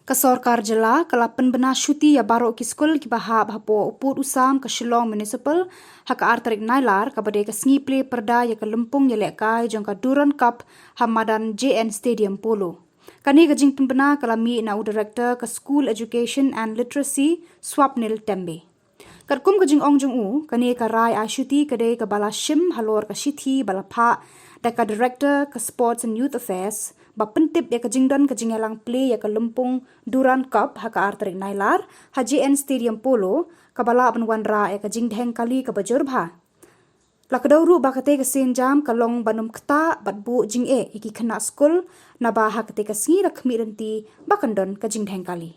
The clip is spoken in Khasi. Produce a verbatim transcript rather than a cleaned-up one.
Ka sorkar jylla ka la pynbna shuti ïa baroh ki skul kiba hap hapoh u pud u sam ka Shillong Municipal ha ka ar tarik Nailar, kaba dei ka sngi plie pyrda ïa ka lympung ïalehkai jong ka Durand Cup ha madan J N Stadium Polo. Kane ka jingpynbna ka la mih na u Director ka School Education and Literacy, Swapnil Tembe. Katkum ka jingong jong u, kane ka rai ai shuti ka dei kaba la shim halor ka shithi ba la phah da ka Director ka Sports and Youth Affairs, ba pyntip ïa ka jingdon ka jingïalang plie ïa ka lympung Durand Cup ha ka ar tarik Nailar ha J N Stadium Polo, kaba lah ban wanrah ïa ka jingdheng kali kaba jur bha. La kdew ruh ba katei ka sienjam ka long ban ym ktah bad buh jingeh ïa ki khynnah skul, naba ha katei ka sngi la khmih lynti ba kan don ka jingdheng kali.